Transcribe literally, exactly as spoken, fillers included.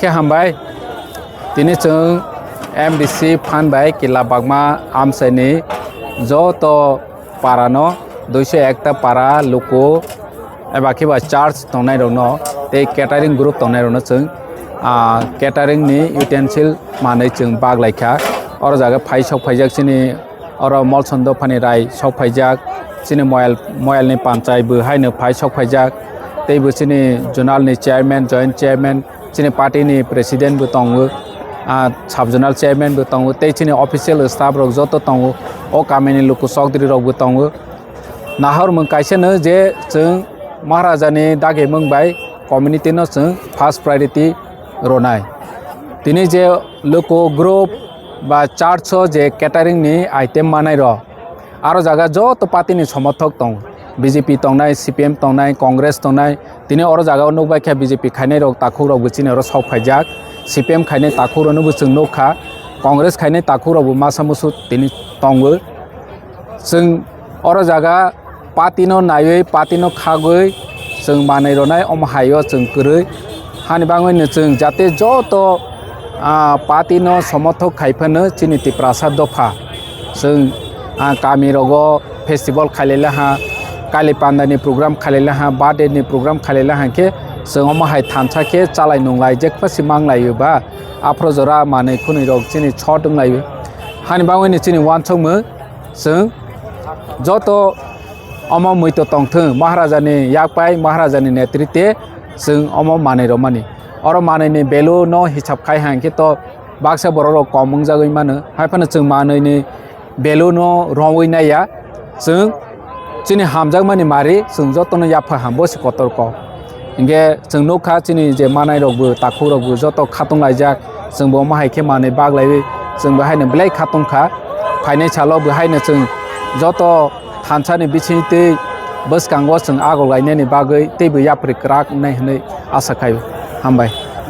Hambai, tini chwng M D C phan bai Kila Bagma amchaini joto parano, duiso ekta para luku eba khe ba church tongnai rokno tei catering group tongnai rokno chwng, ah, catering ni utensil manwi chwng bak lai kha. Oro jaga phai sok phaijak chini oro Molson dophani rai sok phaijak, chini Moyal, Moyalni panchai bo haino phai sok phaijak, tei bo chini zonal ni chairman, joint chairman, chini party ni president bo tongo, ah, sub zonal chairman bo tongo, tei chini official staff rok joto tongo, o kamini luku chokdri rok bo tongo. Nahor mung kaisa no je chwng Maharaja ni dagi mung bai community no chwng first priority ronai. Tini je luku group ba church o je catering ni item manai rok, aro jaga joto party ni somothok tong, B J P tongnai, C P M tongnai, Congress tongnai, tini oro jaga o nukbai khe B J P khainai rok takhuk rok bo chini oro sok phaijak, C P M khainai takhuk rok no bo chwng nukha, Congress khainai takhuk rok bo masa musu tini tongo. Chwng oro jaga party no naiwi, party no khagwi chwng manwi ronai omo hai o chwng kwrwi. Hani bangwi no chwng jate joto, ah, party no somothok khai phano chini Tiprasa dopha. Chwng, ah, kami rogo festival khailai laha, Kali Panda ni program khailai laha, birthday ni program khailai laha khe chwng omo hai thansa khe chalai nunglai jekpha si manglai ba aphro jora manwi khwnwi rok chini short wng lai. Hani bangwi no chini uansukmung chwng joto omo muito tongthwng, Maharaja ni yakpai, Maharaja ni netrite chwng omo manwi romani. Oro manwi ni value no hisab khai hang khe to baksa borok rok kom wngjagwi mano. Hai phano chwng manwi ni value no romwi naiya. Chwng chini hamjakmani mari chwng jotono yapha ham bo se kotor kok. Hinkhe chwng nukha chini je manai rokbo, takhuk rokbo joto khatung laijak, chwngbo omo hai khe manwi bak laiwi chwngbo haino belai khatung kha. Phainai salo bo haino chwng joto thansa ni bisingtwi bwskango chwng agok lainani bagwi teibo yapri kwrak wngnai hwnwi asa khai. Hambai.